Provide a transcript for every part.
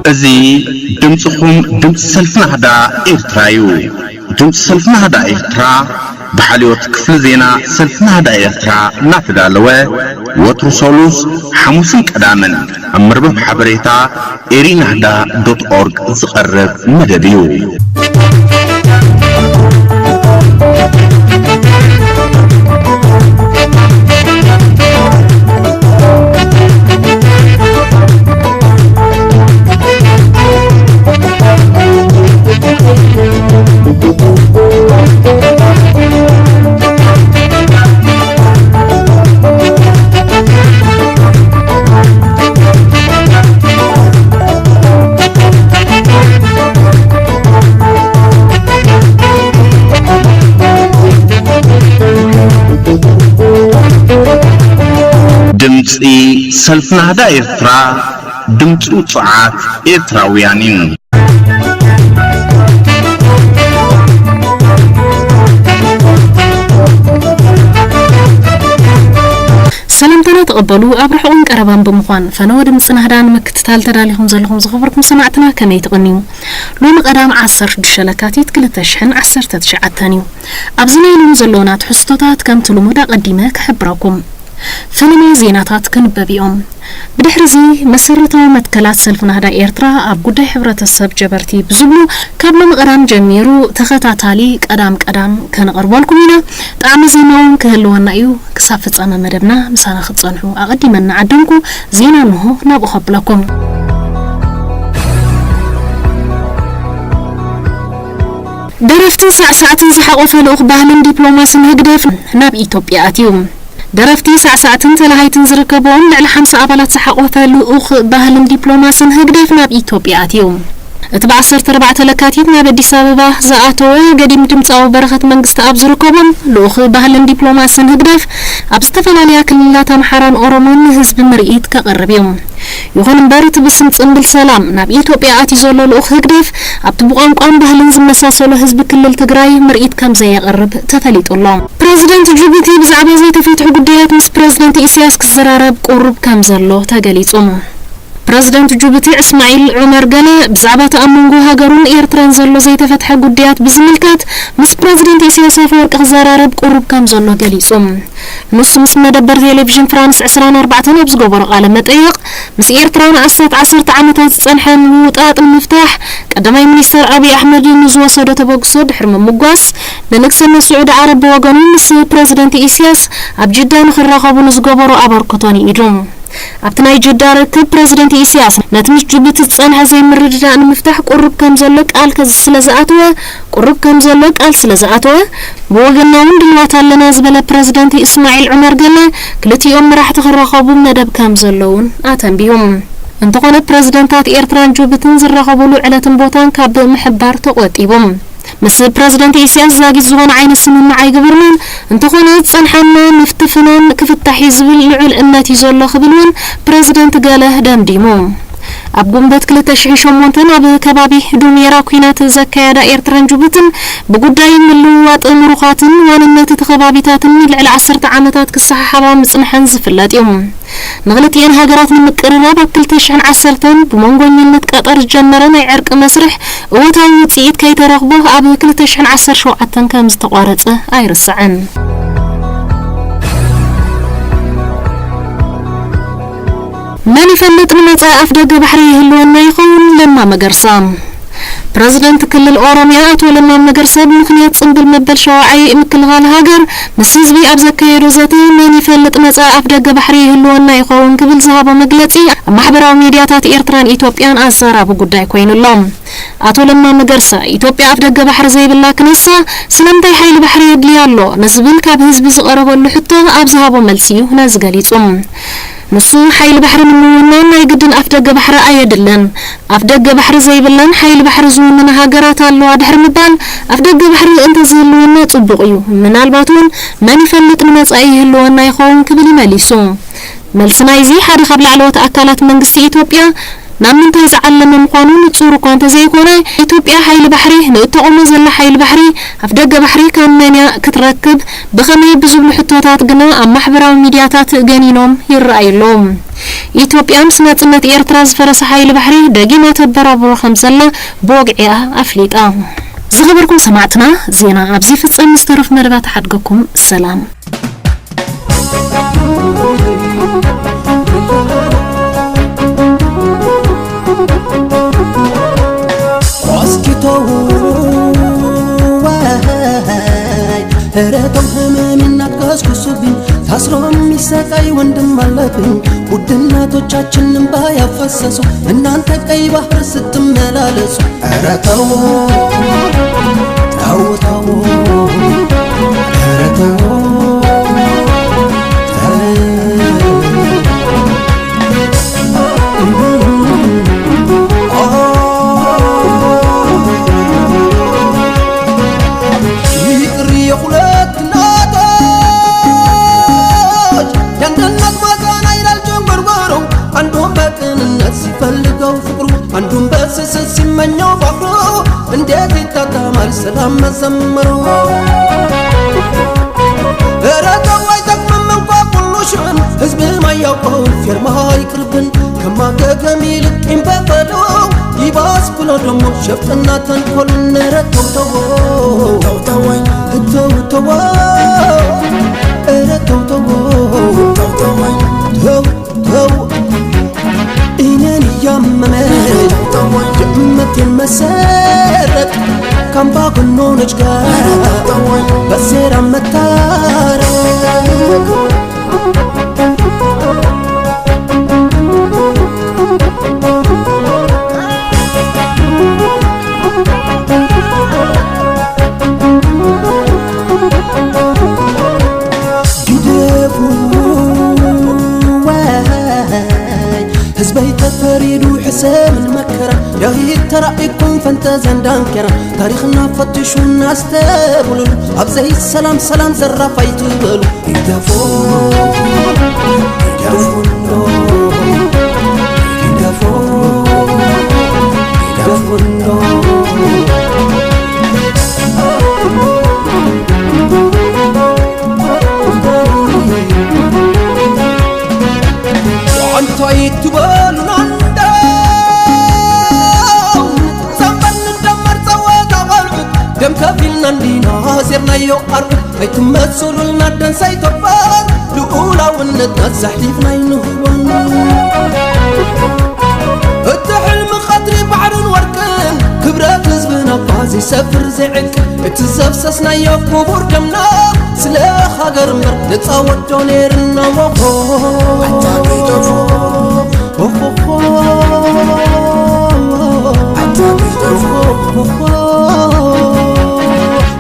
እዚ ድምፅኹም ድምፂ ሰልፊ ናህዳ ኤርትራ እዩ። ድምፂ ሰልፊ ናህዳ ኤርትራ ብሓልዮት ክፍሊ ዜና ሰልፊ ናህዳ ኤርትራ እናተዳለወ ወትሩ ሰሉስ፣ ሓሙስን ቀዳምን ኣብ መርበብ ሓበሬታ ኤሪናህዳ ዶት ኦርግ ዝቐርብ መደብ እዩ። ድምፂ ሰልፊ ናህዳ ኤርትራ፣ ድምፂ ውፁዓት ኤርትራውያን እዩ። ሰላምታና ተቐበሉ። ኣብ ርሑቕን ቀረባን ብምዃን ፈነወ ድምፂ ናህዳ ንምክትታል ተዳሊኹም ዘለኹም ዝኸበርኩም ሰማዕትና ከመይ ትቕንዩ? ሎሚ ቀዳም ዓሰርተ ሽዱሽተ ለካቲት ክልተ ሽሕን ዓሰርተ ትሽዓተን እዩ። ኣብዚ ናይ ሎሚ ዘለውና ትሕዝቶታት ከምቲ ልሙድ ኣቐዲመ ክሕብረኩም። ፈለማ ዜናታት ክንበብ እዮም። ብድሕሪ እዚ መሰረታዊ መትከላት ሰልፊ ናህዳ ኤርትራ ኣብ ጉዳይ ሕብረተሰብ ጀበርቲ ብዝብሉ ካብ ሎሚ ቀዳም ጀሚሩ ተኸታታሊ ቀዳም ቀዳም ከነቕርበልኩም ኢና። ጣዕሚ ዜማ እውን ክህልወና እዩ። ክሳብ ፍጻመ መደብና ምሳና ክትጸንሑ ኣቐዲመ እናዓደምኩ ዜና እንሆ ናብኡ ከብለኩም። ደረፍትን ሳዕሳዕትን ዝሓቖፈ ልኡኽ ባህልን ዲፕሎማስን ህግደፍ ናብ ኢትዮጵያ ኣትዩ። ደረፍቲ፣ ሳዕሳዕትን ተላሃይትን ዝርከብዎም ልዕሊ ሓምሳ ኣባላት ዝሓቖፈ ልኡኽ ባህልን ዲፕሎማስን ህግደፍ ናብ ኢትዮጵያ ኣትዩ። እቲ ብዓሰርተ ኣርባዕተ ለካቲት ናብ ኣዲስ ኣበባ ዝኣተወ ገዲም ድምፃዊ በረኸት መንግስቲ ኣብ ዝርከቦም ልኡኽ ባህልን ዲፕሎማስን ህግደፍ ኣብ ዝተፈላለያ ክልላት ኣምሓራን ኦሮሞን ንህዝቢ ምርኢት ከቕርብ እዩ። ይኹን እምበር እቲ ብስም ጽምብል ሰላም ናብ ኢትዮጵያ ኣትዩ ዘሎ ልኡኽ ህግደፍ ኣብቲ ብቋንቋን ባህልን ዝመሳሰሎ ህዝቢ ክልል ትግራይ ምርኢት ከም ዘየቕርብ ተፈሊጡ ኣሎ። ፕረዚደንት ጅቡቲ ብዛዕባ ዘይተፈትሑ ጉዳያት ምስ ፕረዚደንት ኢሳያስ ክዘራረብ ቁሩብ ከም ዘሎ ተገሊጹ። ፕረዚደንት ጅቡቲ እስማዒል ዑመር ገለ ብዛዕባ እቲ ኣብ መንጎ ሃገሩን ኤርትራን ዘሎ ዘይተፈትሐ ጉዳያት ብዝምልከት ምስ ፕረዚደንት ኢሳያስ ኣፈወርቂ ክዘራረብ ቁሩብ ከም ዘሎ ገሊጹ። ንሱ ምስ መደበር ቴሌቪዥን ፍራንስ ዕስራን ኣርባዕተን ኣብ ዝገበሮ ቃለ መጠይቕ፣ ምስ ኤርትራ ንኣስታት ዓሰርተ ዓመታት ዝጸንሐ ምውጣጥ ንምፍታሕ ቀዳማይ ሚኒስተር ኣብይ ኣሕመድ ንዝወሰዶ ተበግሶ ድሕሪ ምምጓስ፣ ንንግስነት ስዑዲ ዓረብ ብወገኑ ምስ ፕረዚደንት ኢሳያስ ኣብ ጅዳ ንኽራኸቡ ንዝገበሮ ኣበርክቶ ንኢዱ። ኣብቲ ናይ ጅዳ ርክብ ፕረዚደንት ኢሳያስ ነቲ ምስ ጅቡቲ ዝጸንሐ ዘይምርድዳእ ንምፍታሕ ቁሩብ ከም ዘሎ ቃል ከዚ ስለ ዝኣተወ፣ ቁሩብ ከም ዘሎ ቃል ስለ ዝኣተወ፣ ብወገንና እውን ድልዋት ኣለና ዝበለ ፕረዚደንት እስማዒል ዑመር ገለ፣ ክልቲኦም መራሕቲ ክራኸቡ መደብ ከም ዘሎ እውን ኣተንቢሁ። እንተኾነ ፕረዚደንታት ኤርትራን ጅቡትን ዝራኸቡሉ ዕለትን ቦታን ካብ ምሕባር ተቖጢቡ። ምስ ፕረዚደንት ኢሳያስ ዛጊት ዝኾነ ዓይነት ስምምዕ ኣይገበርናን፣ እንተኾነ ዝጸንሓና ምፍትፍናን ክፍታሕ እዩ ዝብል ልዑል እምነት እዩ ዘሎ ክብል እውን ፕረዚደንት ገለ ደምዲሙ። ኣብ ጉንበት ክልተ ሽሕን ሸሞንተን ኣብ ከባቢ ዱሜራ ኲናት ዘካየዳ ኤርትራን ጅቡትን ብጉዳይ ምልውዋጥ ምሩኻትን ዋንነት እቲ ከባቢታትን ልዕሊ ዓሰርተ ዓመታት ክሰሓሓባ ምጽንሐን ዝፍለጥ እዩ። ንክልቲኤን ሃገራት ንምቅርራብ ኣብ ክልተ ሽሕን ዓሰርተን ብመንጎኝነት ቀጠር ዝጀመረ ናይ ዕርቂ መስርሕ እወታዊ ውጽኢት ከይተረኽቦ ኣብ ክልተ ሽሕን ዓሰርተ ሸውዓተን ከም ዝተቋረጸ ኣይርሳዕን። መን ይፈልጥ ንመጻኢ ኣፍደገ ባሕሪ ይህልወና ይኸውን? ለማ መገርሳ። ፕረዚደንት ክልል ኦሮምያ ኣቶ ለማ መገርሳ ብምኽንያት ጽምብል መበል ሸውዓይ ምክልኻል ሃገር ምስ ህዝቢ ኣብ ዘካየዶ ዘተ፣ መን ይፈልጥ መጻኢ ኣፍደገ ባሕሪ ይህልወና ይኸውን ክብል ዝሃቦ መግለጺ ኣብ ማሕበራዊ ሚድያታት ኤርትራን ኢትዮጵያን ኣዘራቢ ጉዳይ ኮይኑ ኣሎ። ኣቶ ለማ መገርሳ፣ ኢትዮጵያ ኣፍደገ ባሕሪ ዘይብላ ክነሳ ስለምንታይ ሓይሊ ባሕሪ የድልያ ኣሎ ንዝብል ካብ ህዝቢ ዝቐረበሉ ሕቶ ኣብ ዝሃቦ መልሲ እዩ ነዚ ገሊጹ። ንሱ፣ ሓይሊ ባሕሪ ንምውናን ናይ ግድን ኣፍደገ ባሕሪ ኣየድልን። ኣፍደገ ባሕሪ ዘይብለን ሓይሊ ባሕሪ ዝውንና ሃገራት ኣለዋ ድሕሪ ምባል፣ ኣፍደገ ባሕሪ እንተዝህልወና ጽቡቕ እዩ፣ ምናልባት እውን መን ይፈልጥ ንመጻኢ ይህልወና ይኸውን ክብል እዩ መሊሱ። መልሲ ናይዚ ሓደ ካብ ላዕለዎት ኣካላት መንግስቲ ኢትዮጵያ ናብ ምንታይ ዝዓለመ ምዃኑ ንጹር እኳ እንተዘይኮነ፣ ኢትዮጵያ ሓይሊ ባሕሪ፣ ንእተቑሞ ዘላ ሓይሊ ባሕሪ፣ ኣፍደገ ባሕሪ ካብ መን እያ ክትረክብ፣ ብኸመይ ብዝብሉ ሕቶታት ግና ኣብ ማሕበራዊ ሚድያታት ገኒኖም ይረኣዩ ኣለዉ። ኢትዮጵያ ምስ ናጽነት ኤርትራ ዝፈረሰ ሓይሊ ባሕሪ ደጊማ ተበራብሮ ከም ዘላ ብወግዒኣ ኣፍሊጣ። ዝኸበርኩም ሰማዕትና፣ ዜና ኣብዚ ይፍጸም። ዝተረፉ መደባት ሓድገኩም ሰላም። ኳስኪተው ወይ ረቶም ህመም እናትከስኩሱብኝ ታስሮም የሚሰቃይ ወንድም አለብኝ። ውድ እናቶቻችን እንባ ያፈሰሱ እናንተ ቀይ ባህር ስትመላለሱ። ኧረ ተው፣ ተው፣ ተው፣ ኧረ ተው፣ ተው። ይቅር የሁለት እናቶች የአንድነት ማዛና ይላል ጀንበርበሩ። አንዱም በቅንነት ሲፈልገው ፍቅሩ፣ አንዱም በስስት ሲመኘው ባህሩ። እንዴት ይጣጣማል ሰላም መዘመሩ? ኧረ ተው አይጠቅምም እንኳ ሁሉ ሽን ህዝብ ማያውቀው ፌርማ ይቅርብን። ከማገገም ይልቅ ቂም በቀሉ ይባስ ብሎ ደግሞ ሸፍጥና ተንኮልን። ኧረ ተው ተው፣ ተው ተው፣ ተው ተው፣ ኧረ ተው ተው፣ ተው ተው፣ ተው ተው። እኔን እያመመኝ የእምነቴን መሰረት ካምባ ጎኖኖች ጋር በሴራ መታረቅ። ግደፉ ወይ ህዝበይ ተፈሪዱ ሕሰምን መከራ ዳዊት ተራኢኩም ፈንጠዘን ዳንኬራ ታሪኽና ፈትሹ እናስተብሉሉ ኣብ ዘይሰላም ሰላም ዘራፍ ኣይትበሉ። ግደፉ፣ ግደፉ እንዶ፣ ግደፉ፣ ግደፉ እንዶ። እንታይ ትበሉና እንደው? ዘንበል እንደመር ጸወታ ቆልዑት ደም ከፊልና እንዲና ዜርናዮ ኣርዑት። ኣይትመሱሉልና ደንሳይ ተፋን ልኡላውነትና ዘሕሊፍና ኣይንህቦን። እቲ ሕልሚ ቀትሪ ባሕርን ወርቅን ክብረት ህዝብና እኳ ዘይሰፍር ዘይዕቅል እቲ ዘፍሰስናዮ ክቡር ደምና ስለ ሃገር እምበር ነጻ ወዶ ነይርና ወኾ። ኣታ ከይጠፉ፣ ኦኾኾ። ኣታ ከይጠፉ፣ ኦኾኾ።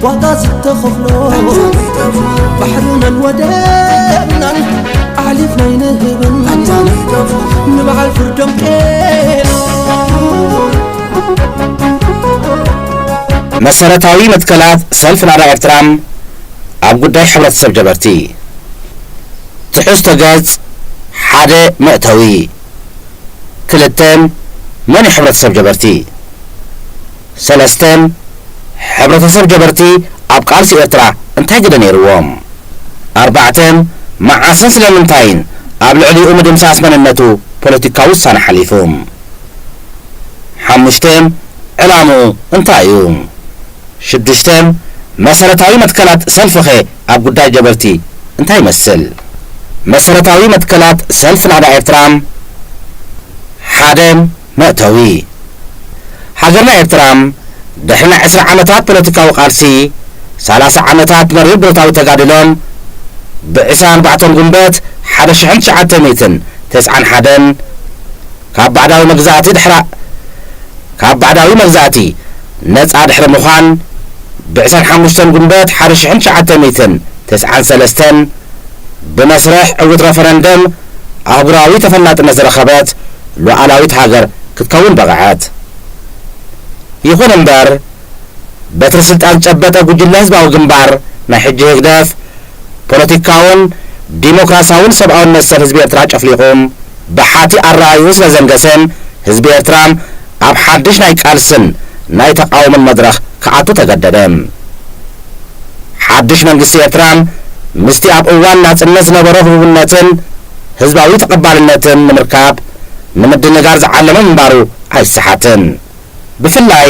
ዋጋ ዝተኸፍሎ ኣታ ከይጠፉ፣ ባሕርናን ወደብናን ኣሕሊፍና ኣይንህብን ኣታ ከይጠፉ፣ ንበዓል ፍርዶም ቄና። መሰረታዊ መትከላት ሰልፊ ናዳ ኤርትራ ኣብ ጉዳይ ሕብረተሰብ ጀበርቲ። ትሕዝቶ ገጽ ሓደ፣ መእተዊ። ክልተ፣ መን እዩ ሕብረተሰብ ጀበርቲ? ሰለስተ፣ ሕብረተሰብ ጀበርቲ ኣብ ቃልሲ ኤርትራ እንታይ ግደ ነይርዎ? ኣርባዕተ፣ መዓስን ስለምንታይን ኣብ ልዕሊኡ ምድምሳስ መንነቱ ፖለቲካዊ ውሳነ ሓሊፉ? ሓሙሽተ፣ ዕላምኡ እንታይ እዩ? ሽዱሽተ፣ መሰረታዊ መትከላት ሰልፍኸ ኣብ ጉዳይ ጀበርቲ እንታይ ይመስል? መሰረታዊ መትከላት ሰልፊ ናዳ ኤርትራ፣ ሓደ፣ መእተዊ። ሃገርና ኤርትራ ድሕሪ ናይ ዕስራ ዓመታት ፖለቲካዊ ቃልሲ፣ ሰላሳ ዓመታት መሪር ብረታዊ ተጋድሎ፣ ብዕስራን ኣርባዕተን ጉንበት ሓደ ሽሕን ትሽዓተ ሚእትን ተስዓን ሓደን ካብ ባዕዳዊ መግዛእቲ ድሕራ-፣ ካብ ባዕዳዊ መግዛእቲ ነጻ ድሕሪ ምዃን፣ ብዕስራን ሓሙሽተን ጉንበት ሓደ ሽሕን ትሽዓተ ሚእትን ተስዓን ሰለስተን ብመስርሕ ዕዉት ረፈረንደም ኣህጉራዊ ተፈላጥነት ዝረኸበት ሉዓላዊት ሃገር ክትከውን በቕዐት። ይኹን እምበር፣ በትሪ ስልጣን ዝጨበጠ ጉጅለ ህዝባዊ ግንባር፣ ናይ ሕጂ ህግደፍ፣ ፖለቲካውን ዲሞክራሲያውን ሰብኣውን መሰል ህዝቢ ኤርትራ ጨፍሊቑ፣ ብሓቲ ኣረኣእይኡ ስለ ዘንገሰ፣ ህዝቢ ኤርትራ ኣብ ሓድሽ ናይ ቃልስን ናይ ተቓውሞን መድረኽ ክኣቱ ተገደደ። ሓድሽ መንግስቲ ኤርትራ፣ ምስቲ ኣብ እዋን ናጽነት ዝነበሮ ህቡብነትን ህዝባዊ ተቐባልነትን ንምርካብ ንምድንጋር ዝዓለመ ምንባሩ ኣይሰሓትን። ብፍላይ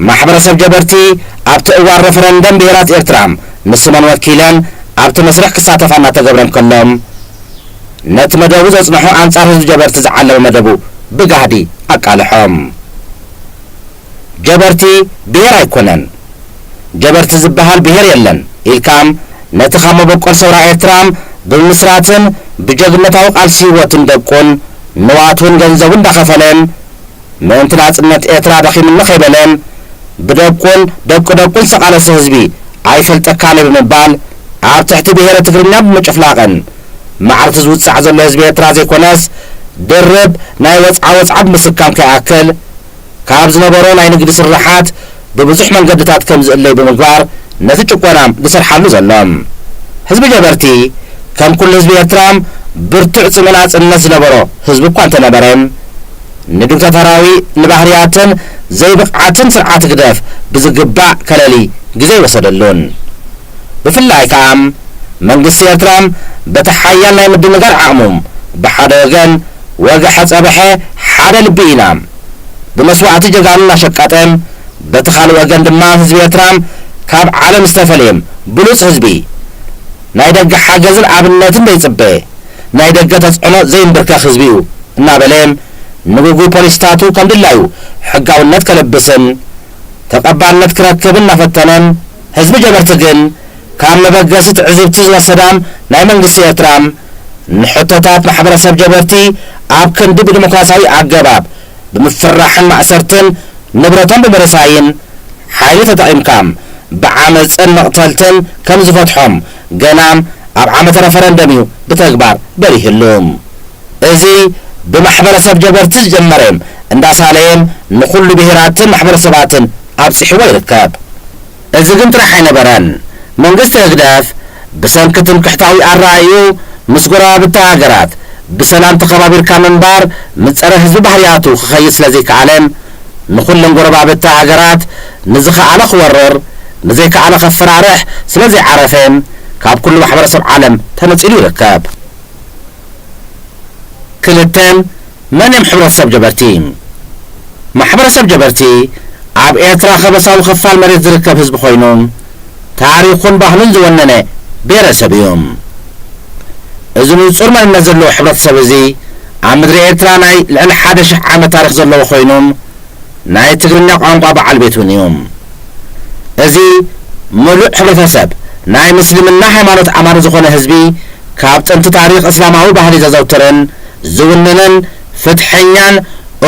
ማሕበረሰብ ጀበርቲ ኣብቲ እዋን ረፈረንደም ብሄራት ኤርትራ ንስመን ወኪለን ኣብቲ መስርሕ ክሳተፋ እናተገብረ እንከሎ፣ ነቲ መደቡ ዘጽንሖ ኣንጻር ህዝቢ ጀበርቲ ዝዓለመ መደቡ ብጋህዲ ኣቃልሖም። ጀበርቲ ብሄር ኣይኮነን፣ ጀበርቲ ዝበሃል ብሄር የለን ኢልካም ነቲ ካብ መበቆል ሰውራ ኤርትራ ብምስራትን ብጀግነታዊ ቃልሲ ህይወቱን ደቁን ንዋቱን ገንዘቡ እንዳኸፈለን ምእንቲ ናጽነት ኤርትራ ደኺምኒ ከይበለን ብደቁን ደቂ ደቁን ዝተቓለሰ ህዝቢ ኣይፈልጠካን እየ ብምባል ኣብ ትሕቲ ብሄረ ትግርኛ ብምጭፍላቕን ማዕርቱ ዝውጻዕ ዘሎ ህዝቢ ኤርትራ ዘይኮነስ ድርብ ናይ ወጽዓ ወጽዓ ብምስካም ከይኣክል ካብ ዝነበሮ ናይ ንግዲ ስርሓት ብብዙሕ መንገድታት ከም ዝእለይ ብምግባር ነቲ ጭቆና ዝሰርሓሉ ዘሎ። ህዝቢ ጀበርቲ ከም ኩሉ ህዝቢ ኤርትራ ብርቱዕ ጽምእ ናጽነት ዝነበሮ ህዝቢ እኳ እንተነበረ ንዲክታቶራዊ ንባህርያትን ዘይብቕዓትን ስርዓት ህግደፍ ብዝግባእ ከለሊ ግዜ ኣይወሰደሉን። ብፍላይ ከኣ መንግስቲ ኤርትራ በቲ ሓያል ናይ ምድንጋር ዓቕሙ ብሓደ ወገን ወግሐ ጸብሐ ሓደ ልቢ ኢና ብመስዋእቲ ጀጋኑ እናሸቀጠ በቲ ካልእ ወገን ድማ ህዝቢ ኤርትራ ካብ ዓለም ዝተፈልየ ብሉጽ ህዝቢ ናይ ደገ ሓገዝን ኣብነትን ዘይጽበ ናይ ደገ ተጽዕኖ ዘይንብርከኽ ህዝቢ እዩ እናበለ ንግጉይ ፖሊስታቱ ከም ድላዩ ሕጋውነት ከለብስን ተቐባልነት ክረክብን እናፈተነ ህዝቢ ጀበርቲ ግን ካብ መበገሲ ትዕዝብቲ ዝወሰዳ ናይ መንግስቲ ኤርትራ ንሕቶታት ማሕበረሰብ ጀበርቲ ኣብ ክንዲ ብዲሞክራሲያዊ ኣገባብ ብምፍርራሕን ማእሰርትን ንብረቶም ብምርሳይን ሓይሊ ተጠቒምካ ብዓመፅን መቕተልትን ከም ዝፈትሖም ገና ኣብ ዓመተ ረፈረንደም እዩ ብተግባር በሪህሉ። እዚ ብማሕበረሰብ ጀበርቲ ዝጀመረ እንዳሳለየ ንኹሉ ብሄራትን ማሕበረሰባትን ኣብፂሕዎ ይርከብ። እዚ ግን ጥራሕ ኣይነበረን። መንግስቲ ህግደፍ ብሰንኪ ትምክሕታዊ ኣረኣእይኡ ምስ ጎረባብቲ ሃገራት ብሰላም ተኸባቢርካ ምንባር ምስ ጸረ ህዝቢ ባህርያቱ ክኸይድ ስለ ዘይከኣለ ንኹለን ጎረባብቲ ሃገራት ንዝኸኣለ ክወርር ንዘይከኣለ ከፈራርሕ ስለ ዘይዓረፈ ካብ ኩሉ ማሕበረሰብ ዓለም ተነጺሉ ይርከብ። ክልተ፣ መን እዮም ሕብረተሰብ ጀበርቲ? ማሕበረሰብ ጀበርቲ ኣብ ኤርትራ ከበሳዊ ክፋል መሬት ዝርከብ ህዝቢ ኮይኑ ታሪኹን ባህሉን ዝወነነ ብሄረሰብ እዩ። እዚ ንጹር መንነት ዘለዎ ሕብረተሰብ እዚ ኣብ ምድሪ ኤርትራ ናይ ልዕሊ ሓደ ሽሕ ዓመት ታሪኽ ዘለዎ ኮይኑ ናይ ትግርኛ ቋንቋ በዓል ቤት እውን እዩ። እዚ ምሉእ ሕብረተሰብ ናይ ምስልምና ሃይማኖት ኣማኒ ዝኾነ ህዝቢ ካብ ጥንቲ ታሪኽ እስላማዊ ባህሊ ዘዘውትርን ዝውንንን ፍትሐኛን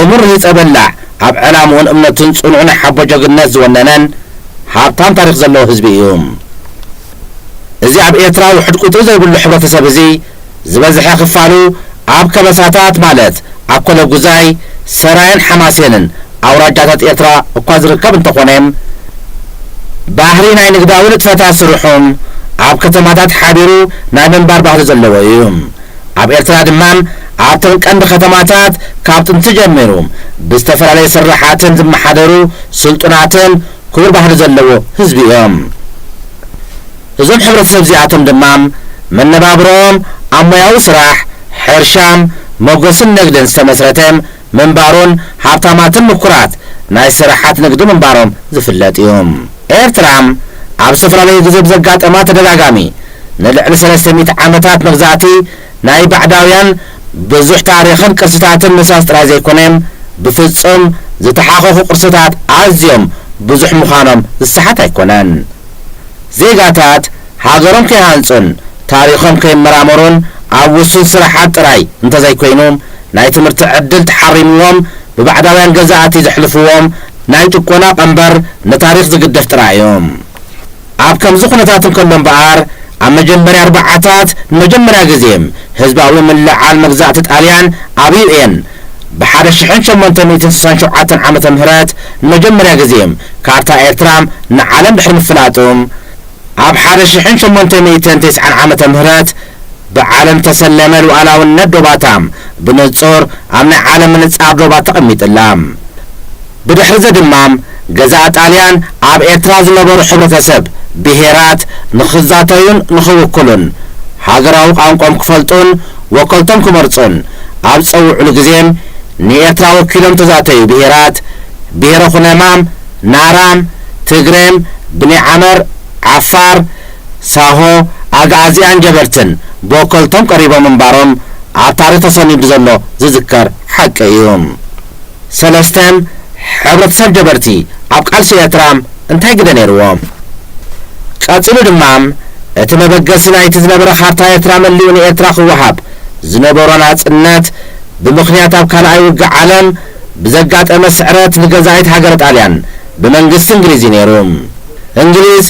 እሙን ርሂጸ በላዕ ኣብ ዕላምኡን እምነቱን ጽኑዕ ናይ ሓቦ ጀግንነት ዝወነነን ሃብታም ታሪኽ ዘለዎ ህዝቢ እዩ። እዚ ኣብ ኤርትራ ውሑድ ቁጽሪ ዘይብሉ ሕብረተሰብ እዚ ዝበዝሐ ክፋሉ ኣብ ከበሳታት ማለት ኣኮለጉዛይ፣ ሰራየን ሓማሴንን ኣውራጃታት ኤርትራ እኳ ዝርከብ እንተኾነ ባህሪ ናይ ንግዳዊ ንጥፈታት ስርሑ ኣብ ከተማታት ሓቢሩ ናይ ምንባር ባህሊ ዘለዎ እዩ። ኣብ ኤርትራ ድማ ኣብተን ቀንዲ ከተማታት ካብ ጥንቲ ጀሚሩ ብዝተፈላለየ ስራሓትን ዝመሓደሩ ስልጡናትን ክቡር ባህሊ ዘለዎ ህዝቢ እዮም። እዞም ሕብረተሰብ እዚኣቶም ድማ መነባብሮኦም ኣብ ሞያዊ ስራሕ፣ ሕርሻ፣ መጎስን ንግድን ዝተመስረተ ምንባሩን ሃብታማትን ምኩራት ናይ ስራሓት ንግዲ ምንባሮም ዝፍለጥ እዩ። ኤርትራ ኣብ ዝተፈላለዩ ግዜ ብዘጋጠማ ተደጋጋሚ ንልዕሊ ሰለስተ ሚእቲ ዓመታት መግዛእቲ ናይ ባዕዳውያን ብዙሕ ታሪኽን ቅርስታትን ምሳስ ጥራይ ዘይኮነ ብፍጹም ዝተሓኸኹ ቅርስታት ኣዝዮም ብዙሕ ምዃኖም ዝሰሓት ኣይኮነን። ዜጋታት ሃገሮም ከይሃንጹን ታሪኾም ከይመራመሩን ኣብ ውሱን ስራሓት ጥራይ እንተዘይኮይኑ ናይ ትምህርቲ ዕድል ተሓሪምዎም ብባዕዳውያን ገዛእቲ ዘሕልፍዎም ናይ ጭቆና ቀንበር ንታሪኽ ዝግደፍ ጥራይ እዩ። ኣብ ከምዚ ኩነታት እንከሎ እምበኣር ኣብ መጀመርያ ኣርባዓታት ንመጀመርያ ግዜ ህዝባዊ ምልዕዓል መግዛእቲ ጣልያን ኣብ ዩ ኤን ብሓደ ሽሕን ሸሞንተ ሚእትን ስሳን ሸውዓተን ዓመተ ምህረት ንመጀመርያ ግዜ ካርታ ኤርትራ ንዓለም ድሕሪ ምፍላጡ ኣብ ሓደ ሽሕን ሸሞንተ ሚእትን ተስዓን ዓመተ ምህረት ብዓለም ተሰለመ ሉዓላውነት ዶባታ ብንጹር ኣብ ናይ ዓለም ምንጻር ዶባት ተቐሚጥላ። ብድሕሪ እዚ ድማ ገዛእ ጣልያን ኣብ ኤርትራ ዝነበሩ ሕብረተሰብ ብሄራት ንኽዛተዩን ንኽውክሉን ሃገራዊ ቋንቋኦም ክፈልጡን ወከልቶም ክመርጹን ኣብ ዝጸውዑሉ ግዜ፣ ንኤርትራ ወኪሎም ተዛተዩ ብሄራት፣ ብሄረ ኩናማ፣ ናራ፣ ትግረ፣ ብኒ ዓመር፣ ዓፋር፣ ሳሆ፣ ኣግኣዚኣን ጀበርትን ብወከልቶም ቀሪቦም ምንባሮም ኣብ ታሪኽ ተሰኒዱ ዘሎ ዝዝከር ሓቂ እዩ። ሰለስተ፣ ሕብረተሰብ ጀበርቲ ኣብ ቃልሲ ኤርትራ እንታይ ግደ ነይርዎ? ቀጺሉ ድማ፣ እቲ መበገሲ ናይቲ ዝነበረ ካርታ ኤርትራ መሊኡ ንኤርትራ ክወሃብ ዝነበሮ ናጽነት፣ ብምኽንያት ኣብ ካልኣይ ውግእ ዓለም ብዘጋጠመ ስዕረት ንገዛኢት ሃገረ ጣልያን ብመንግስቲ እንግሊዝ እዩ ነይሩ። እንግሊዝ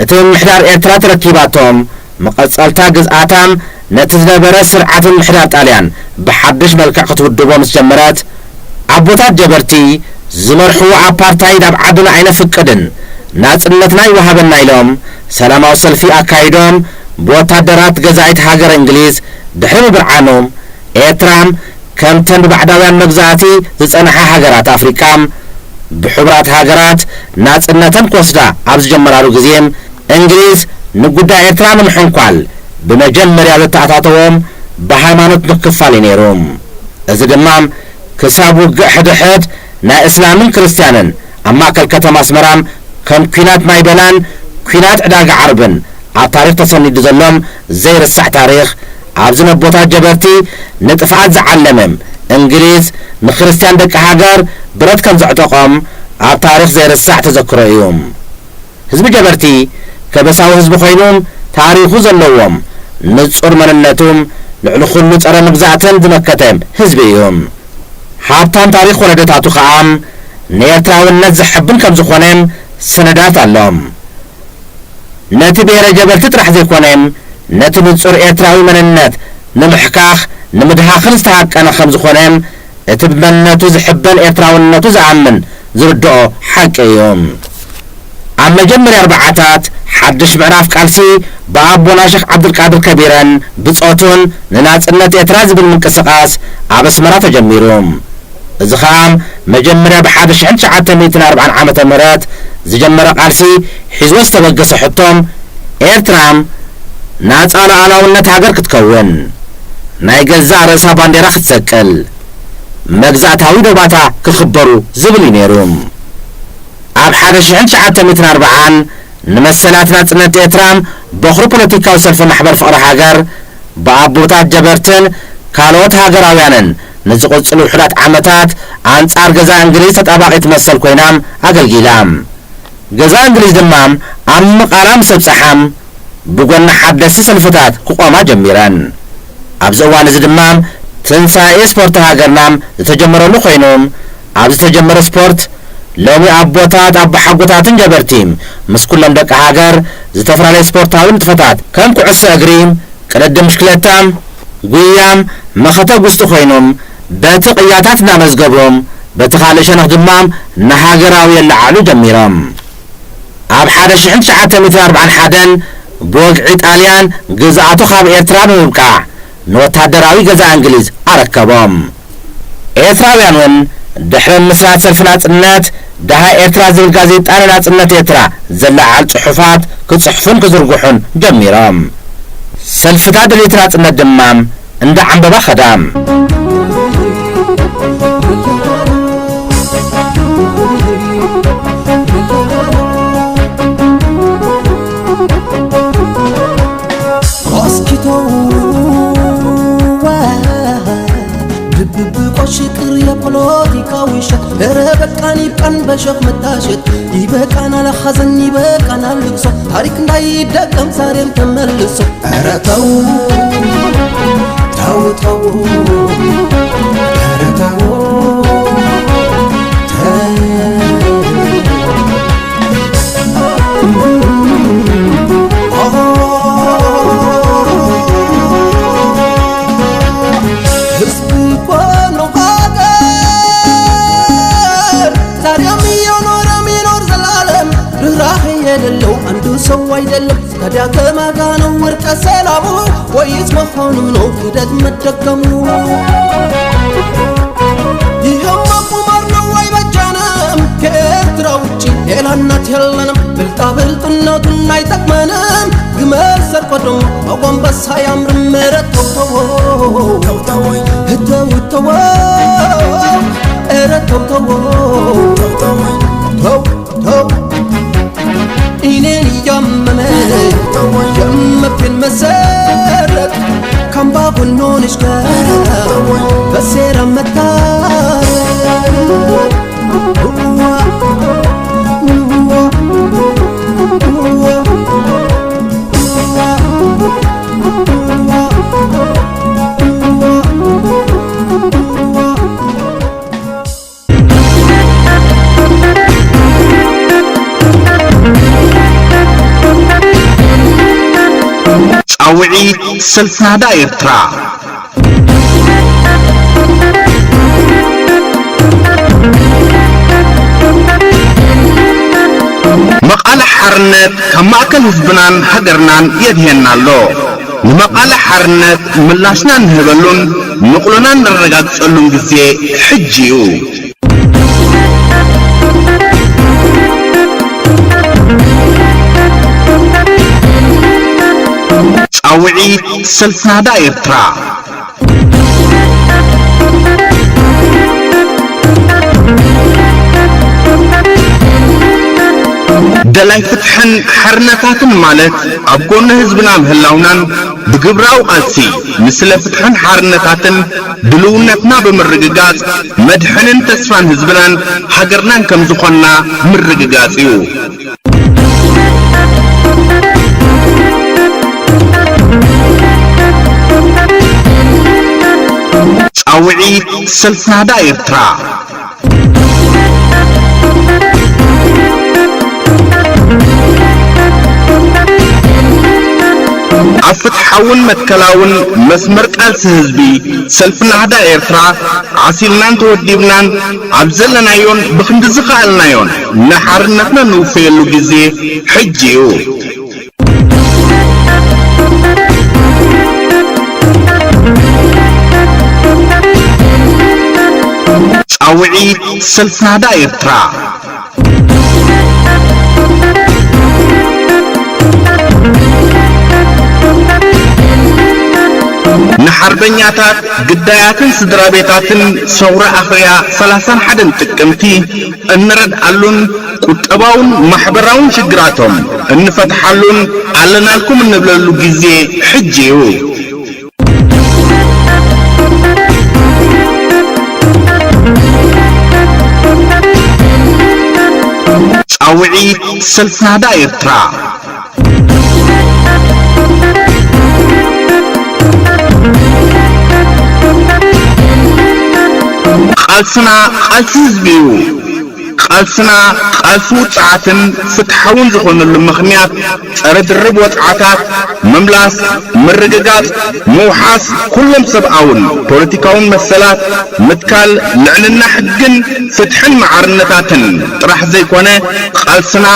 እቲ ምምሕዳር ኤርትራ ተረኪባቶም፣ መቐጸልታ ግዝኣታ ነቲ ዝነበረ ስርዓት ምምሕዳር ጣልያን ብሓድሽ መልክዕ ክትውድቦ ምስ ጀመረት፣ ኣቦታት ጀበርቲ ዝመርሕዎ ኣፓርታይድ ኣብ ዓድና ኣይነፍቅድን፣ ናጽነትና ይወሃበና ኢሎም ሰላማዊ ሰልፊ ኣካይዶም፣ ብወታደራት ገዛኢት ሃገረ እንግሊዝ ድሕሪ ምብርዓኑ፣ ኤርትራ ከምተን ብባዕዳውያን መግዛእቲ ዝጸንሓ ሃገራት ኣፍሪቃ ብሕቡራት ሃገራት ናጽነተን ክወስዳ ኣብ ዝጀመራሉ ግዜ፣ እንግሊዝ ንጉዳይ ኤርትራ ንምሕንኳል ብመጀመርያ ዘተኣታተዎም ብሃይማኖት ምክፋል እዩ ነይሩ። እዚ ድማ ክሳብ ውግእ ሕድሕድ ናይ እስላምን ክርስትያንን ኣብ ማእከል ከተማ ኣስመራ ከም ኲናት ማይበላን ኲናት ዕዳጋ ዓርብን ኣብ ታሪኽ ተሰኒዱ ዘሎም ዘይርሳዕ ታሪኽ፣ ኣብዚ ነቦታት ጀበርቲ ንጥፍኣት ዝዓለመ እንግሊዝ ንክርስትያን ደቂ ሃገር ብረት ከም ዘዕጠቖም ኣብ ታሪኽ ዘይርሳዕ ተዘክሮ እዩ። ህዝቢ ጀበርቲ ከበሳዊ ህዝቢ ኮይኑ ታሪኹ ዘለዎም ንጹር መንነቱ ልዕሊ ኩሉ ጸረ መግዛእትን ዝመከተ ህዝቢ እዩ። ሃብታም ታሪኽ ወለደታቱ ከኣ ንኤርትራውነት ዘሐብን ከም ዝኾነ ሰነዳት ኣሎ። ነቲ ብሄረ ጀበርቲ ጥራሕ ዘይኮነ፣ ነቲ ንጹር ኤርትራዊ መንነት ንምሕካኽ ንምድሃኽን ዝተሃቀነ ከም ዝኾነ እቲ ብመንነቱ ዝሕበን ኤርትራውነቱ ዝኣምን ዝርድኦ ሓቂ እዩ። ኣብ መጀመርያ ኣርብዓታት ሓድሽ ምዕራፍ ቃልሲ ብኣቦና ሸኽ ዓብዱልቃድር ከቢረን ብጾቱን ንናጽነት ኤርትራ ዝብል ምንቅስቓስ ኣብ ኣስመራ ተጀሚሩ። እዚ ኸኣ መጀመርያ ብሓደ ሽሕን ትሽዓተ ሚእትን ኣርባዓን ዓመተ ምህረት ዝጀመረ ቃልሲ ሒዝዎ ዝተበገሰ ሕቶ፣ ኤርትራ ናጻ ሉዓላውነት ሃገር ክትከውን፣ ናይ ገዛእ ርእሳ ባንዴራ ክትሰቅል፣ መግዛእታዊ ዶባታ ክኽበሩ ዝብል እዩ ነይሩ። ኣብ ሓደ ሽሕን ትሽዓተ ሚእትን ኣርባዓን ንመሰላት ናጽነት ኤርትራ በኹሪ ፖለቲካዊ ሰልፊ ማሕበር ፍቕሪ ሃገር ብኣቦታት ጀበርትን ካልኦት ሃገራውያንን ንዝቕጽሉ ውሑዳት ዓመታት ኣንጻር ገዛ እንግሊዝ ተጣባቒት መሰል ኮይና ኣገልጊላ። ገዛ እንግሊዝ ድማ ኣብ ምቓላ ምስ ኣብጽሓ፣ ብጎኒ ሓደስቲ ሰልፍታት ክቖማ ጀሚረን። ኣብዚ እዋን እዚ ድማ ትንሳኤ ስፖርት ሃገርና ዝተጀመረሉ ኮይኑ፣ ኣብ ዝተጀመረ ስፖርት ሎሚ ኣቦታት፣ ኣቦሓጎታትን ጀበርቲ ምስ ኩሎም ደቂ ሃገር ዝተፈላለዩ ስፖርታዊ ንጥፈታት ከም ኩዕሶ እግሪ፣ ቅድድም ብሽክለታ፣ ጉያ፣ መኸተ ጉስቲ ኮይኖም በቲ ቅያታት እናመዝገቡ፣ በቲ ካልእ ሸነኽ ድማ ንሃገራዊ የለዓዕሉ ጀሚሮም። ኣብ ሓደ ሽሕን ትሽዓተ ሚእትን ኣርባዓን ሓደን ብወግዒ ጣልያን ግዝኣቱ ካብ ኤርትራ ብምብቃዕ ንወታደራዊ ገዛ እንግሊዝ ኣረከቦም። ኤርትራውያን እውን ድሕሪ ምስራት ሰልፊ ናጽነት፣ ደሃይ ኤርትራ ዝብል ጋዜጣ ንናጽነት ኤርትራ ዘለዓዕል ጽሑፋት ክጽሕፉን ክዝርግሑን ጀሚሮም። ሰልፍታት ደለይቲ ናጽነት ድማ እንዳ ዓምበባ ኸዳ። ኳስኪቶ ድብብቆ ሽቅር የፖለቲካዊ ሸት ኧረ በቃን ይብቃን በሸኽ መታሸት ይበቃናል ሐዘን ይበቃናል ልቅሶ ታሪክ እንዳይደገም ዛሬም ተመልሶ ኧረ ተው ተው ተው ኧረ ተው ተው ህዝብ እኮ ነው ሀገር ዛሬም እየኖረ የሚኖር ዘላለም ርራሄ የሌለው አንዱ ሰው አይደለም። ታዲያ ከማጋ ነው እርቀ ሰላሙ ወይስ መሆኑ ነው ክደት መደገሙ? ይኸው መቁማር ነው አይበጃንም። ከኤርትራ ውጭ ሌላ እናት የለንም። ብልጣ ብልጥነቱን አይጠቅመንም። ግመል ሰርቆ ወዶ መጎንበስ ኣያምርም፣ ኧረ ተው ተው፣ ተው ተው፣ ኧረ ተው ተው፣ ተው ተው። እኔን እያመመ የመብቴን መሰረት ካምባ ጎኖ ነሽ ጋር በሴራ መታረቅ። ጻውዒት ሰልፊ ናህዳ ኤርትራ። መቓልሕ ሓርነት ካብ ማእከል ህዝብናን ሃገርናን የድህየና ኣሎ። ንመቓልሕ ሓርነት ምላሽና እንህበሉን ንቕሎና እነረጋግጸሉን ግዜ ሕጂ እዩ። ጻውዒት ሰልፊ ናህዳ ኤርትራ። ደላይ ፍትሕን ሓርነታትን ማለት ኣብ ጎኒ ህዝብና ምህላውናን ብግብራዊ ቃልሲ ንስለ ፍትሕን ሓርነታትን ድልውነትና ብምርግጋጽ መድሕንን ተስፋን ህዝብናን ሃገርናን ከም ዝኾንና ምርግጋጽ እዩ። ጻውዒት ሰልፊ ናህዳ ኤርትራ። ኣብ ፍትሓውን መትከላውን መስመር ቃልሲ ህዝቢ ሰልፊ ናህዳ ኤርትራ ዓሲልናን ተወዲብናን ኣብ ዘለናዮን ብኽንዲ ዝኸኣልናዮን ንሓርነትና ንውፈየሉ ግዜ ሕጂ እዩ። ጻውዒት ሰልፊ ናህዳ ኤርትራ። ንሓርበኛታት፣ ግዳያትን ስድራ ቤታትን ሰውራ ኣኽርያ ሰላሳን ሓደን ጥቅምቲ እንረድኣሉን ቁጠባውን ማሕበራውን ሽግራቶም እንፈትሓሉን ኣለናልኩም እንብለሉ ግዜ ሕጂ እዩ። ጻውዒት ሰልፊ ናህዳ ኤርትራ። ቃልስና ቃልሲ ህዝቢ እዩ። ቃልስና ቃልሲ ውጽዓትን ፍትሓውን ዝኾነሉ ምኽንያት ጸረ ድርብ ወጽዓታት፣ ምምላስ፣ ምርግጋጽ፣ ምውሓስ ኩሎም ሰብኣውን ፖለቲካውን መሰላት፣ ምትካል ልዕልና ሕግን ፍትሕን መዓርነታትን ጥራሕ ዘይኮነ፣ ቃልስና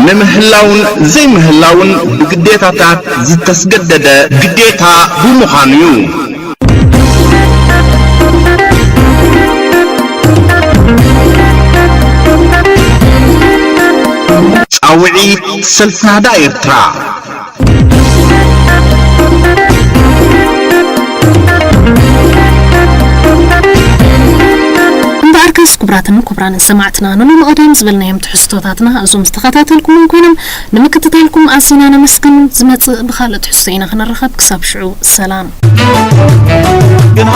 ንምህላውን ዘይምህላውን ብግዴታታት ዝተስገደደ ግዴታ ብምዃኑ እዩ። ጻውዒት ሰልፊ ናህዳ ኤርትራ። እምበኣርከስ ክቡራትን ክቡራንን ሰማዕትና፣ ንሎሚ ቀዳም ዝበልናዮም ትሕዝቶታትና እዞም ዝተኸታተልኩሞም ኮይኖም፣ ንምክትታልኩም ኣዚና ነመስግን። ዝመጽእ ብኻልእ ትሕዝቶ ኢና ክንራኸብ። ክሳብ ሽዑ ሰላም። ግን